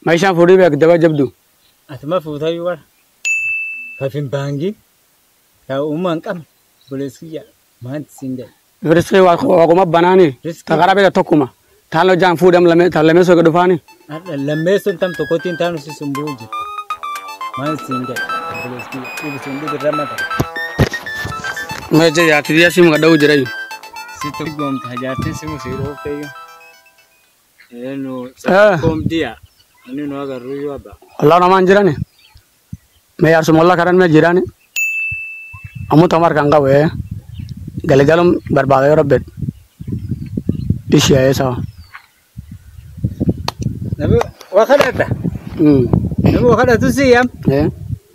Maishaan fuudhii beek daba jabdu. Ati ma fuutayyuu bara. Kafin baangin. Yaa uumaa hin qabne. Obboleessi kiyya maanti siin jedhe. Riskii waaquma banaani. Riskii. Takaraa beekta tokkuma. Taan hojjaan fuudham lame taan lamee soqa dhufaani. Lammeessuun tam tokkotti hin taanu si sumbuu jiru. Maal siin jedhe obboleessi kiyya dhibi sun dhibi irra mata. Meeja yaati biyya simu gadha'u jira. Sitti goomta jaartiin simu si dhoofteyyuu. Eenyu Eh. koomdiya inni nu agarru yoo abba. Allah namaan jirani. Mee yaarsuma Allah karan mee jirani. Ammoo tamar kan qabu ee. Galigalum barbaada yoo rabbe. Ishee eessa. Nami waa kadhata. Nami waa kadhatu si yam.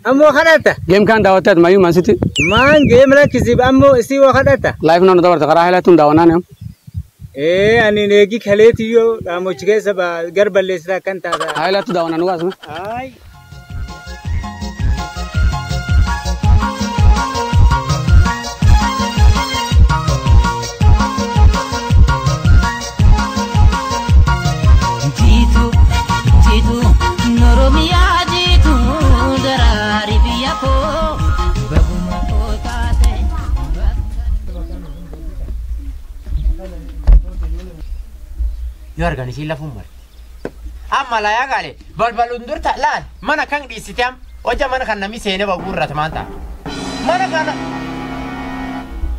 Ammoo kadhata. Geem kan daawwatteet mayyuu Man City. Maan geem lakkisiif ammoo isii waa kadhata. Live noonu dabarta karaa highlight daawwannaan yoo. Ee ani eegi kaleetiyyoo dhaamochi keessa gar balleessitaa kan taata. Highlight daawwannaan dhugaas. Ayi. Jitu, jitu, Oromiyaa jitu, daraari biyya koo, baguma koo taate. Yoo argan isiin lafuun marti. Amma laayaa gaale balbaluun dur laal mana kan dhiisite am hojja mana kan namni seenee baguurrata maan ta'a. Mana kana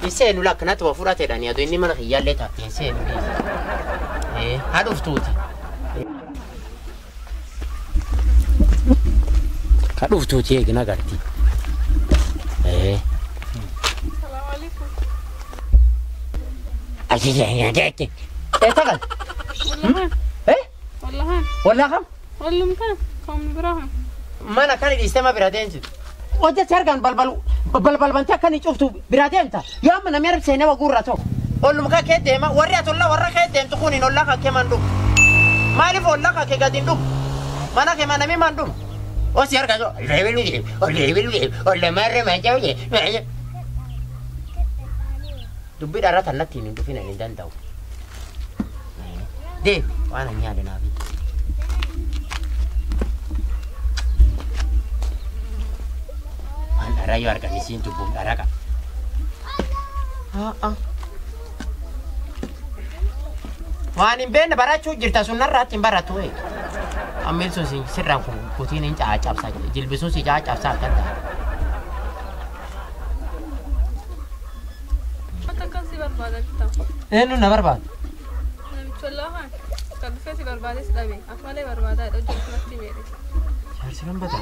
hin seenu lakkanatti waa fudhateedhaan yaadu inni mana kiyyaallee taate hin seenu dhiisi. Ee haa dhuftuuti. Ka dhuftuuti eegina garti. Ee. Asii ee tagal. Eh? Wallahan. Wallaa kam? Wallum kana kan biraa. Mana kan dhiistee ma bira deemtu. Hojja argan balbalu balbal bantee akka inni cuftu bira deemta. Yoo amma namni arbi seenee waguurra tokko. Ollum kan kee deema warri ati ollaa warra kee deemtu kun hin ollaa kan kee man dhumu. Maaliif ollaa kan kee gadi hin dhumu? Mana kee namni man dhumu. Osi argaa jiru. Dubbii dharraa tan natti hin dhufin hin danda'u. Deemi waan ani yaada naafi. Waan dharraa yoo argan isiin dubbuun dharraa qaba. Waan hin beekne barachuu jirta sun narraatti hin baratu. Ammiin sun sirraan kun kutiin hin caacabsa jilbisuun si caacabsa akka ta'a. Wanta akkas si barbaada bitaa. Eenyu na barbaada? Namichi wallahan kan dhufee si barbaade si dhabe. Ati malee barbaadaa hojjetu natti meedhe. Jaarsi kan bata.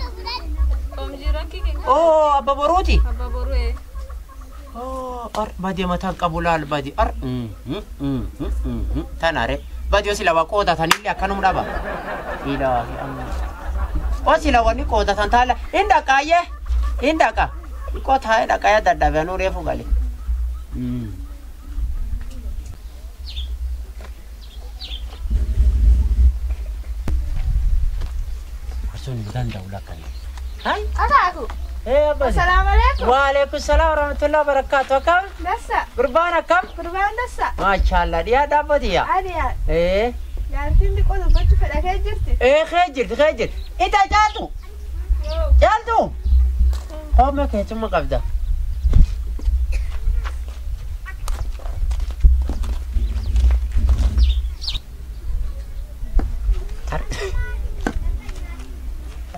Oomjiiraan kee keenya. Oo abba boruuti. Abba boruu ee. Oo ar badii mataan qabu laal badii ar. Tanaare badii osila waa qoodatanillee akkanum dhaba. Ilaahi amma. Osila wanni qoodatan taala hin dhaqaayyee hin dhaqa. Qotaa dhaqaayyaa dadhabee reefu gale. Sun hin danda'u lakkanii. Hai. Akaaku. Ee abbasi. Assalaamu alaikum. Waalaikum salaam warahmatullahi wabarakatuh. Akkam? Dassa. Gurbaan akkam? Gurbaan dassa. Maashaallah dhiyaa dhaabbatiya. Adiyaa. Ee. Jaartiin xiqqoo dubbachuu fedha kee jirti. Ee kee jirti kee jirti. Ita caaltu. Caaltu. Hooma keessummaa qabda.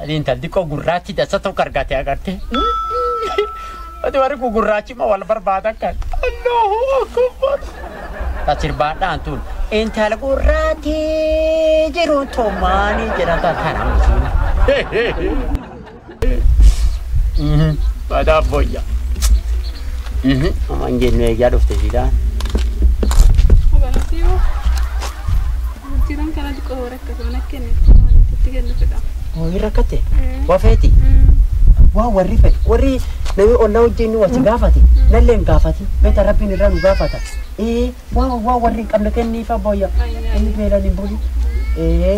Adiin tal xiqqoo gurraachi dasa tokko argate agarte. Ati warri kun gurraachi ma wal barbaadan kan. Allahu akbar. Tasirbaadhaan tun intala gurraatti jiruun tomaanii jedhan tan kana misiin. Badaa boyya. Amma hin jennu eegaa dhufte siidhaan. Obalatti yoo. Jiran kana xiqqoo hora akkasuma kenne itti kennu fedha. Horii rakkate. Waa feeti. Waa warri fedhe warri namni ollaa wajjin wasi gaafate nallee hin gaafati beeta rabbiin irraa nu gaafata. Ee waa waa warri hin qabne kenniifa boyya. Inni beelaan hin bulu. Ee.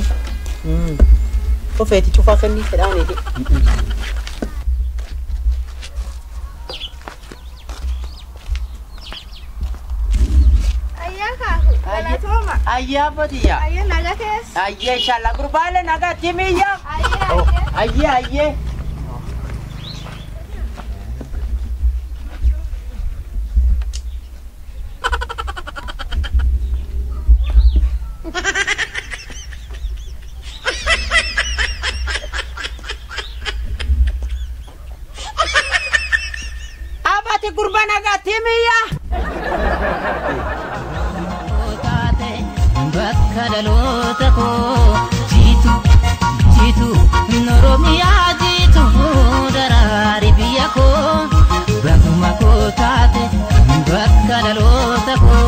Ofeeti cufaa kennii fedhaaniiti. Ayyaa kaaku. Galatooma. Ayyee abbootiya. Ayyee nagaa keessa. Ayyee inshallah gurbaalee nagaa timiyya. Ayyee ayyee. Ayyee ayyee. Abati gurba nagaa timiyya. Bakka dhaloota koo jiitu jiitu Oromiyaa jiitu daraari biyya koo bakkuma koo taate bakka dhaloota koo.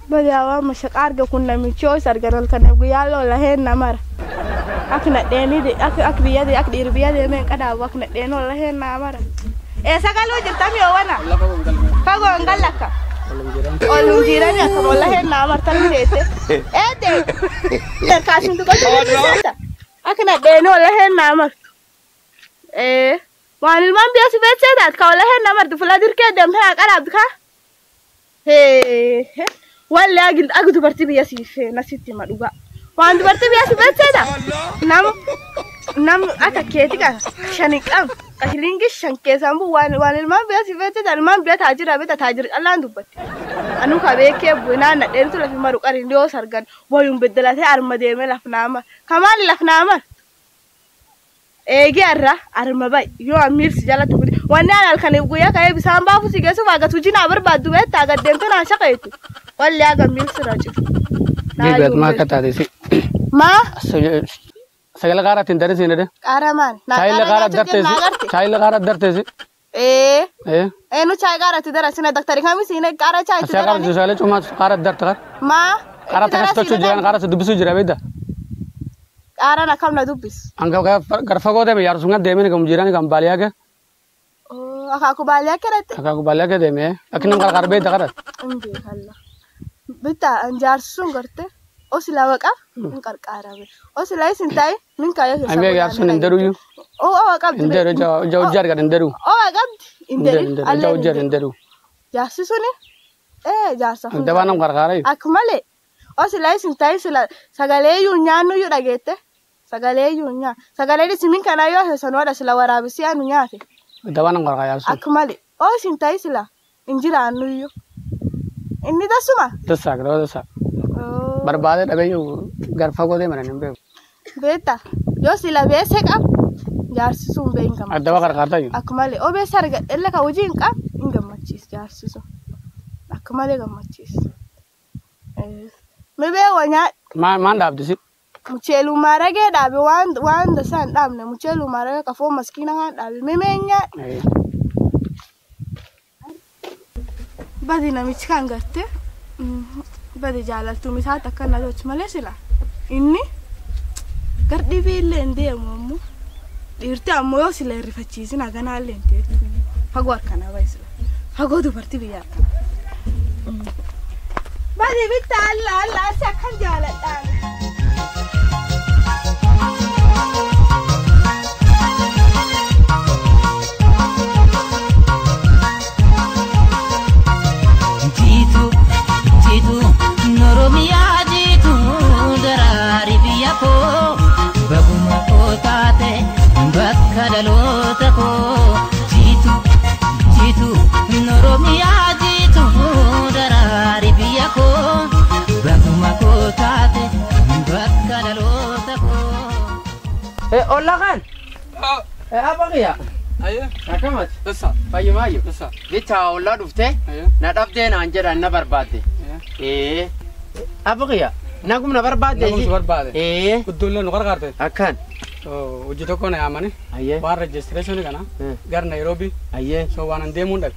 Badaawaa mashaqa arga kun namichi hoos argan halkan guyyaa loola heen namara. Ak nadheeni ak biyya ak dhiir biyya deemeen qadaabu ak nadheen loola heen namara. Eessa galuu jirta mi'oowana? Fagoo hin gallakka. Ollum jiirani akka loola heen namara tan teette. Eedde. Kaashin dubbatu jirta. Ak nadheen loola heen namara. Ee waan ilmaan biyya si beeksee taat ka loola heen namartu fuula dirqee deemtee haa qadaabdu kaa. Hee. Walli agi dubartii biyya siif nasitti hima dhugaa. Waan dubartii biyya si beekteedha. Nam akka keeti qaba shan hin qabu. Qashilingi shan keessaan bu'u waan ilmaan biyya si beekteedha. Ilmaan biyya taajira beekta taajira qallaan dubbatti. Anu ka beekee bu'inaan nadheentu lafi maru qarin dhiyoo sargan wayuun beddelatee arma deemee laf naama. Kamaali laf naama. Eegee arra arma ba'i yoo amiirsi jalatti gudi. Wanni aan halkaniif guyyaa ka'ee bisaan baafu si geessuuf agatu jinaa barbaaddu beektaa gad deemtee naan shaqeetu. Walli aga miirsi rajiu. Beektu maa akka taate si. Maa? Sagala qaaraatti hin darisiin jedhe. Qaara maali? Chaayila qaara darteesi. Chaayila qaara darteesi. Ee. Ee. Ee nu chaay qaaraatti darasina daktari kami siine qaara chaayitti Asiyaa qaara darani. sagalee cumaa qaara darte qara. Maa? Qaara takkas tolchuu jiran qaara si dubbisuu jira beekta. Qaaraan akkam na dubbis. Anga gara fagoo deeme yaarsuun kan deemeen kan jiraan kan baaliyaa ke. Akaakuu baaliyaa keratti. Akaakuu baaliyaa ke deeme akki nam qarqar beekta qara. Hin beekalla. Bitta jaarsuun garte osila waqa hin qarqaarame. Osila isin ta'i min kaayoo keessa. Amee jaarsuun hin deruyyuu. Oo waa qabdi. Hin deru hojii argatan hin deru. Oo waa qabdi. Hin deru. Hin deru hojii hin deru. Jaarsi suni ee jaarsa kun. Dabaa nam qarqaara. Akka malee osila isin ta'i sila sagalee iyyuu nyaannu iyyuu dhageette. Sagalee iyyuu nyaa sagalee isimin kanaa yoo heessan waadha sila waraabisii anu nyaate. Dabaa nam qarqaara jaarsuun. Akka malee oo isin ta'i sila hin jiraannu iyyuu. Inni tasuma. Tasaa gara tasaa. Barbaade dhabeeyyuu gara fagoo deeman hin beeku. Beekta yoo sila beese qab jaarsisuun bee hin gammachiisu. Addaba qarqaartaa jiru. Akka malee oo beese argadhe illee ka hojii hin qab hin gammachiisu jaarsisuun. Akka malee gammachiisu. Mi beewa nyaadhu. Maan dhaabdisi? Mucheeluu maaragee dhaabe waan tasaa hin dhaabne mucheeluu maaragee kafoo maskiina kan dhaabe mi mee nyaadhu. Badi namichi kan garte badi jaalaltuun isaa takka na tolchu malee sila inni gar dhibii illee hin deemu ammoo dhiirti ammoo yoo sila hirrifachiisin haganaa illee hin teettu fagoo harkanaa bahi sila fagoo dubartii biyya harkanaa. Badi bitta alla alla asi akkan jaaladhaan. Jiitu jiitu Oromiyaa jiitu daraari biyya koo baguma koo taate bakka dhaloota koo jiitu jiitu Oromiyaa jiitu daraari biyya koo baguma koo taate bakka dhaloota koo. Olla kan. Apa kiyya? Ayyee. Akkamati? Tasaa. Fayyumaayyuu. Tasaa. Bicha ollaa dhuftee na dhabdee naan jedhan na barbaadde. Ee. Apa kiyya? Nagum na barbaadde. Nagum si barbaade. Ee. Guddoollee nu qarqaarte. Akkan. Hojii tokko na yaamani. Ayyee. Waan rejistireeshinii kana gara Naayiroobii. Ayyee. So waan an deemuun dhabe.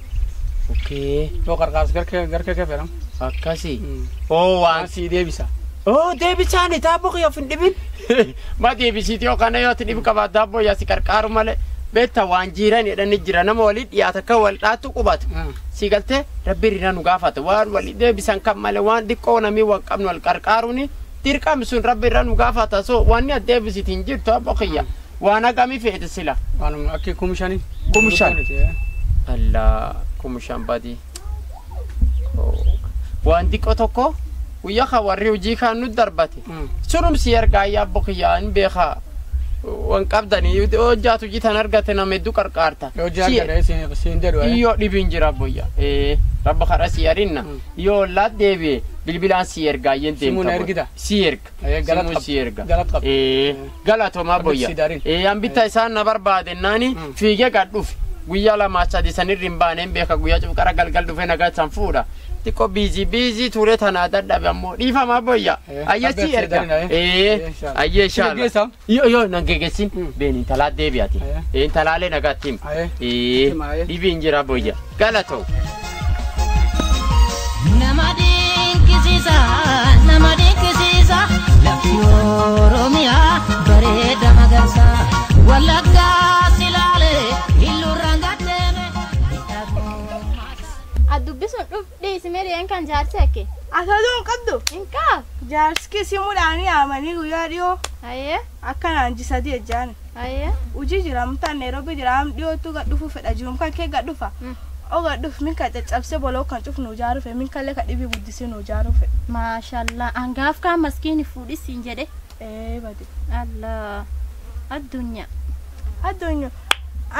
Okee. So qarqaarsi garkee garkee kee fedham. Akkasi. Oo waan Waan sii deebisa. Oo deebisaani taaboo kiyya of hin dhibin. Ma deebisiiti yoo kana yoo dhibi qabaatu abboo yaa si qarqaaru malee. Beektaa waan jiran jedhanii jira nama walii dhiyaata akka wal dhaattu qubatu. Si galtee rabbi irra nu gaafata waan walii deebisan kan malee waan xiqqoo namni wal qabnu wal qarqaaruuni dirqamni sun rabbi irra nu gaafata so wanni ati deebisiiti hin jirtu abboo kiyya. Waan hagamii feete sila. Waanuma akki 5,000. 5,000. Allah 5,000 badii. Waan xiqqoo tokko guyyaa kan warri hojii kan nu darbate. Sunum si ergaa abboo kiyya hin beekaa. Waan qabdanii hojjaatu hojii tan argate nama hedduu qarqaarta. Hojii argate siin jedhu. Iyyoo dhibiin jira boyya. Rabba karaa si arinna. Yoo ollaat deebi'e bilbilaan si ergaa yeen deemta. Simuun ergita? Si erga. Galata si erga. Galata qaba. Galatoomaa boyya. An bitta isaan na barbaade naani fiigee gad dhufe. Guyyaa 2 3 sanirri hin baaneen beeka guyyaa cufqara galgal dhufee nagaa isaan fuudha. Xiqqoo biizii ture tanaa dadhabe ammoo dhiifamaa boyya. Ayyee si erga. Ayyee shaala. Yoo nan geggeessin been intalaa deebi'ati. Intalaalee nagaatti hima. Dhibiin jira boyya. Galatoo. Nama dinqisiisa nama dinqisiisa lafti Oromiyaa bareeda magarsa Wallaggaa silaalee illuurraan gaddeeme. Adubbisuun dhuf dhiisimee dhiyeen kan jaarsi hakke. Ati oduu hin qabdu? Hin qabu. Jaarsi simuudhaan yaamanii guyyaa dhiyoo. Ayyee. Akkanaan ji 3 ejjaani. Ayyee. Hojii jira mutaan Nairobi jira am dhiyootu gad dhufu fedha jirum kan kee gad dhufa. O gad dhuf min kan caccabsee boloo kan cufnu ijaaru fedhe min kallee kan dhibii guddisee nu ijaaru fedhe. Maashaallah hangaaf kaan maskiini fuudhisiin jedhe. Ee bade. Allah addunyaa. Addunyaa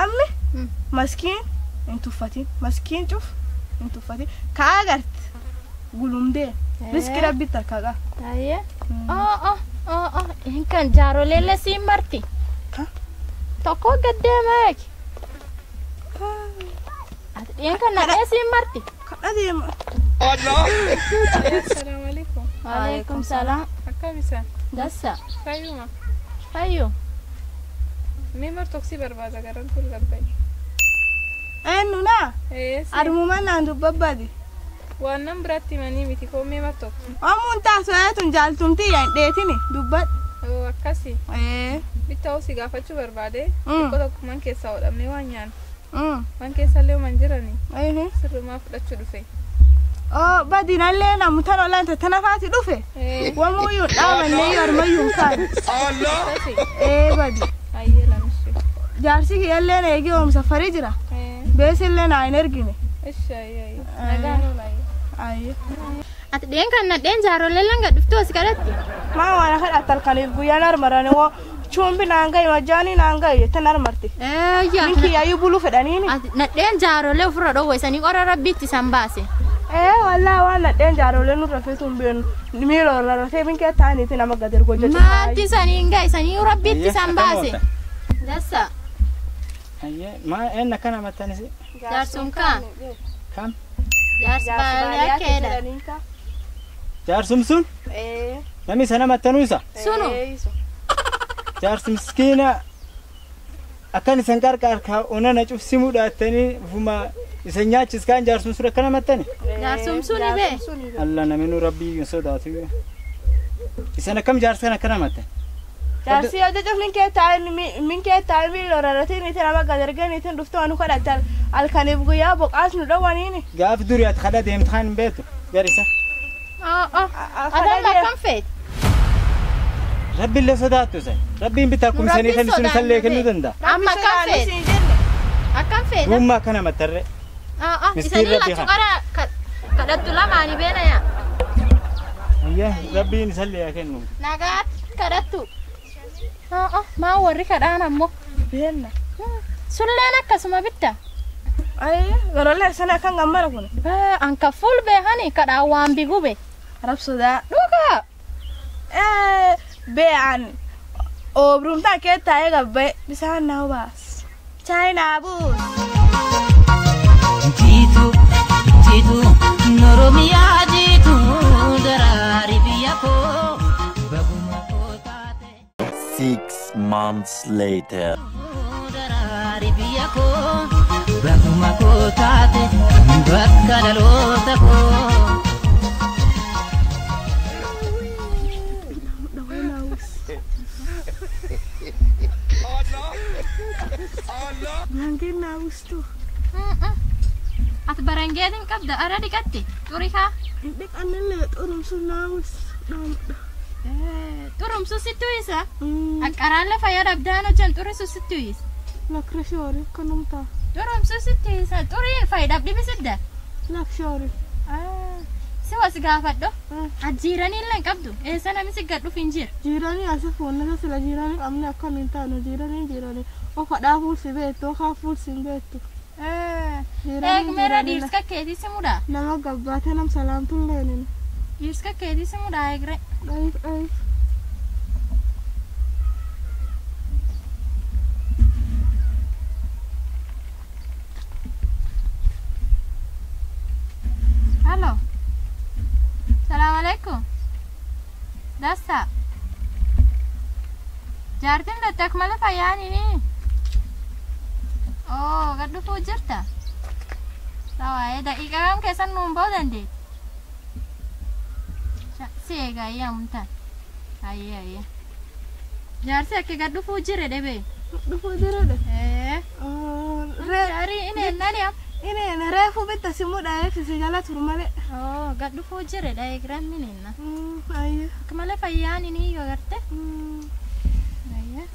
ammi maskiin hin tuffatin maskiin cuf hin tuffatin kaa agarte gulumdee riski rabbi takka qaba. Ayyee. Oo oo oo hin kan jaaroleellee siin marti. Tokko gaddeema eegi. Ati dhiyen kan nadhee siin marti. Kadha deema. Assalaamu alaikum. Waalaikum salaam. Akkam isaan? Dassa. Fayyuma. Fayyu. Mee martoksii barbaada garan kun gabbaye. Eenyu naa? Armumaan naan dubbabbaadi. Waan nan biratti himanii miti koo mee martoksi. Omuun taasifamee tun jaaltumtii yaa hin dheetini dubbadhu. Oo akkasi. Bittaa si gaafachuu barbaade. Xiqqoo tokko man keessaa hodhamnee waan nyaannu. Man keessallee man jirani. Sirrumaa fudhachuu dhufe. Oo badinallee namoota olaan tana faati dhufe. Wamuyyuu dhaabannee yoo armayyuu kaane. Ee badi. Ayyee lamishee. Jaarsi kiyyallee eegee oomsa farii jira. Beesillee naa hin ergine. Ishi ayyee. Nagaan oola ayyee. Ayyee. Ati dhiyen kan nadheen jaarolee langa dhuftuu as kadhatti. Maa waan kadhatti halkaniif guyyaan armarani woo chumbi naan gahi majjaanii naan gahi jettan armarti. Eeyyaa. Min kiyyayyuu buluu fedhaniini. Ati nadheen jaarolee ofirra dhoowwa isanii qora rabbiitti isaan baase. Wallaa waan nadheen jaarolee nurra feetu hin beeknu miila irra rafee min kee taa'aniiti nama gad ergoo jechuudha. Maalti isanii hin gahi isanii rabbiitti isaan baase. Dassa. Ayyee maa eenna kana maxxanisi? Jaarsum kaan. Kam? Jaarsi baaliyaa keedha. Jaarsum sun? Namni sana maxxanuu isa? Sunu. Jaarsi miskiina akkan isan qarqaar onana cufsimuu dhaattanii ufuma isan nyaachis kaan jaarsum sun akkana maxxane? Jaarsum suni bee. Allah namni nu rabbii hin sodaatu. Isan akkam jaarsi kana akkana maxxane? Jaarsi yoo jechuun min kee taa'e min kee taa'e miila rarratee niitiin nama gad ergee niitiin dhuftu waan kadhatti halkaniif guyyaa boqaas nu dhowwaniini. Gaaf durii ati kadha deemtu kan hin beektu garisa. Adam akkam feete? Rabbiillee sodaattu isan. Rabbiin bitaa kumsanii kan isin isallee kennuu danda'a. Amma akkam feete? Akkam feete? Gummaa akkana maxxarree. Isanii lachuu qara kadhattu lamaanii beena yaa. Ayyaa rabbiin isallee haa kennu. Nagaatti kadhattu. Maa warri kadhaan ammoo. Beenna. Sulleen akkasuma bitta. Ayyee garoolee sana akkan gammara kun. Anka fuul beekani kadhaan waan bigube. Rab sodaa. Dhugaa. Bee'an oobruumtaan kee taa'ee gabbee bishaan naa baas. Chaayinaa buus. Jiitu jiitu Oromiyaa jiitu daraari biyya koo baguma koo taate. 6 months later. Daraari biyya koo baguma koo taate bakka dhaloota koo. Barangeetiin naa bustu. Ati barangeetiin qabda ara dhiqatte xurii kaa. Dhiqannillee xurumsu naa bustu. Xurumsu sitti uwwisa? Akkaraan lafa yaa dhabdaan hojjan xurisu sitti uwwisa. Lakrashoori kanumtaa. Xurumsu sitti uwwisa xurii faayidaaf dhibisidda. Lakshoori. Si was gaafadho. Jiiranii illee hin qabdu. Eessa namni si gad dhufu hin jiru. Jiiranii asi fuunnasa sila jiiranii qabne akkam hin taanu jiiranii jiiranii. Ofa fuulsi beektu ofa fuulsi hin beektu. Eegmeera dhiirska keetii si mudaa. Nama gabbaatee nam salaamtullee nini. Dhiirska keetii si mudaa eegre. Dhaif dhaif. Halo. Salaam alaikum. Dassa. Jaartiin dattak mala fayyaanini. Oh, gad dhufuu jirta. Sawaayee daqiiqaa kam keessan nuun ba'uu dandeetti? Si eegaa ayyaa amtaan. Ayyee ayyee. Jaarsi akka gad dhufuu jire dhebee. Dhufuu jire dhe? Ee. Jaarii inni ennaan yaa. Inni reefu bitta si mudhaa si jala turu malee. Oh, gad dhufuu jire dha eegiraan min enna. Ayyee. Akka malee fayyaan inni yoo garte. Ayyee.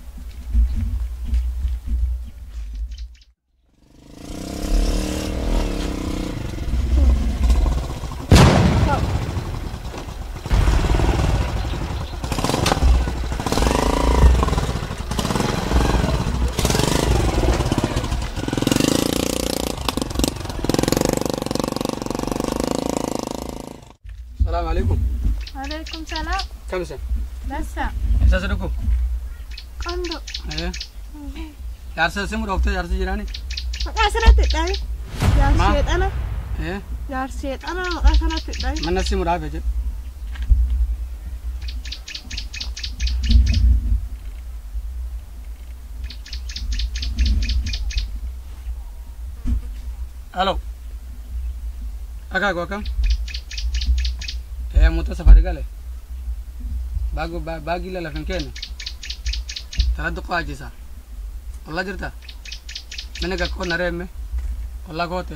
السلام عليكم. وعليكم السلام. كم سنة؟ بس. إحساس لكم؟ قندو. إيه. جارسة سمو دكتور جارسة جيراني. مقاسنا تدعي. جارسة أنا. إيه. جارسة أنا مقاسنا تدعي. من نفسي مرافق. ألو. أكا كم؟ Muta safari gale. Bagu bagi la lafin kene. Tara duqa ajisa. Allah jirta. Mene ga ko nare me. Allah ko te.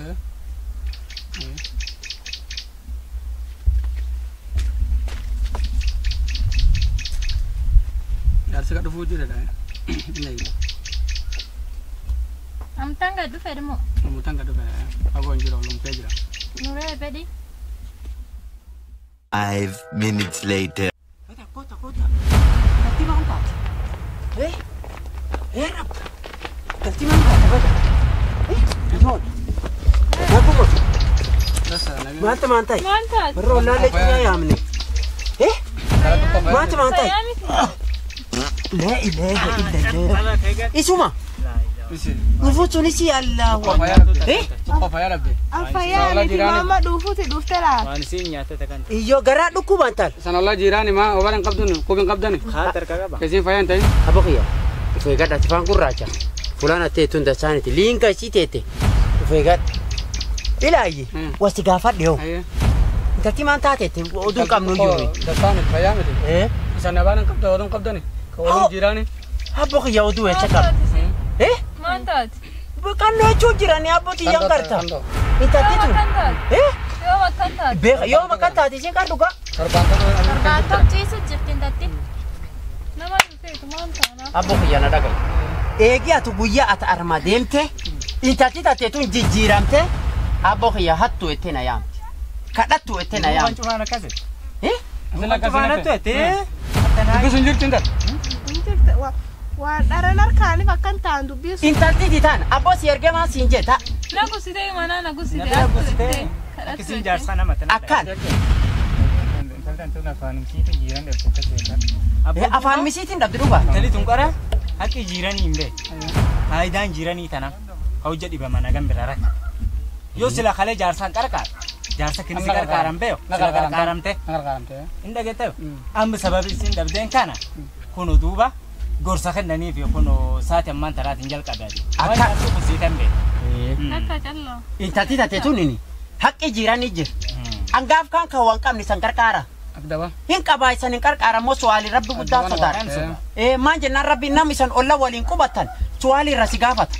Yaar se ga dufu jire da. Nei. Am tanga dufe mo. Am tanga dufe. Ago njiro lum pejira. Nure pedi. 5 minutes later. Kota, kota. Galti maal taate? Eh? Eh, rab. Galti maal taate bada? Eh? Ijoon. Naku gosa. Maaltu maal taate? Maal taate? Warra ollaallee cinaa yaamne. Eh? Maaltu maal taate? Laa ilaaha illallah. Isuma. Dhufuutu si Allahu. Eh? Fayyaa miti maama dhufuuti dhuftee laata? Waan isiin nyaata kan. Iyyoo garaa dhukkuban taal. San Allah jiiraani maa obaan hin qabdun qubi hin qabdani. Haa tarka qaba. Kesiin fayyaa hin ta'in. Abbo kiyya. Of eeggadha tifaan gurraacha. Fulaan atteettuun dachaaniti. Liinka isii teette. Of eeggadha. Ilaayi. Wasi gaafadhe hoo. Intalti maan taateette oduu hin qabnu iyyuu. Dachaaniti fayyaa miti. Eh? San abaan hin qabda oduu hin qabdani. Ka oduun jiiraani. Abbo kiyya oduu eessa qaba? Eh? Maal taate? Kan jechuun jirani abbootii yan garta. Intalti tun. Eh? Yooma akkan taate? Beeka yooma akkan taate isheen kan dhugaa. Torbaan tokkiisu jirti intalti. Nama hin feetu maal taana? Abbo kiyya na dhagaye. Eegi ati guyyaa ati arma deemte intalti taate tun jijjiiramte abbo kiyya hattu ettee na yaamti. Kadhattu ettee na yaamti. Waan cufaan akkasi. Eh? Waan cufaan hattu ettee. Dubbisun jirti intal. Hin jirti. Waan dharan harkaaniif akkan ta'an dubbisu. Intalti taan abboo si ergee maan siin jetta. Na gusitee manaa na gusitee. Na gusitee. Akkasiin jaarsaa nama tana. Akkaan. Intalti tun afaan misiitiin jiiran dhabde akkas beekaa. Afaan misiitiin dhabde dhugaa. Intalli tun qara haqqi jiiranii hin beeku. Faayidaan jiiranii tana hojja dhibama nagan bira rakka. Yoo sila kalee jaarsaan qarqaar. Jaarsa kinisi qarqaaran beeku. Sila qarqaaramte. Hin dhageette. Amma sababi isin dhabdeen kana kunu duuba. Gorsa kennaniif kun saati ammaan taraatiin jalqabaati. Akka kusiitan beeku. Akka callaa. Intalti taate tun inni haqqi jiiranii jira. Angaaf kan kan waan qabne san qarqaara. Abdaba. Hin qabaa isan hin qarqaara immoo su'aalii rabbi guddaan sodaadha. Maan jennaan rabbi namni isan olla waliin qubatan su'aalii irra si gaafata.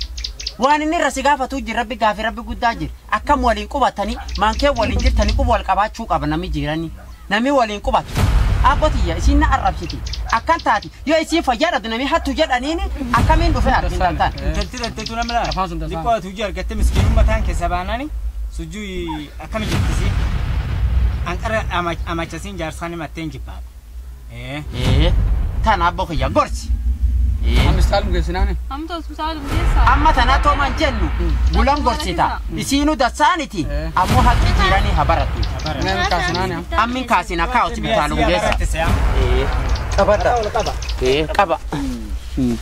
Waan inni irra si gaafatu jira rabbi gaafi rabbi guddaa jira. Akkam waliin qubatanii maankee waliin jirtanii quba wal qabaachuu qaba namni jiranii. Namni waliin qubatu. Abbotiyya isin na arrabsiti. Akkan taati yoo isin fayyaa namni hattu jedhaniini akkamiin dhufe argin tantaan. Intalti danteetu nama laala. Afaan sun tasaa. Xiqqoo ati hojii argatte miskiinummaa taan keessa baanaani sujuu akkami jirtisi. Anqara amachasiin jaarsaan himatteen jibbaadha. Ee tana abbo kiyya gorsi. Amma istaalum geessinaani. Amta hospitaalum geessaa. Amma tana tooman jennu bulan gorsita. Isiinuu dassaaniti ammoo haqqi jiranii habaratu. Inni kaasinaani. Ammin kaasina kaa hospitaalum geessa. Qabadha. Qaba. Inni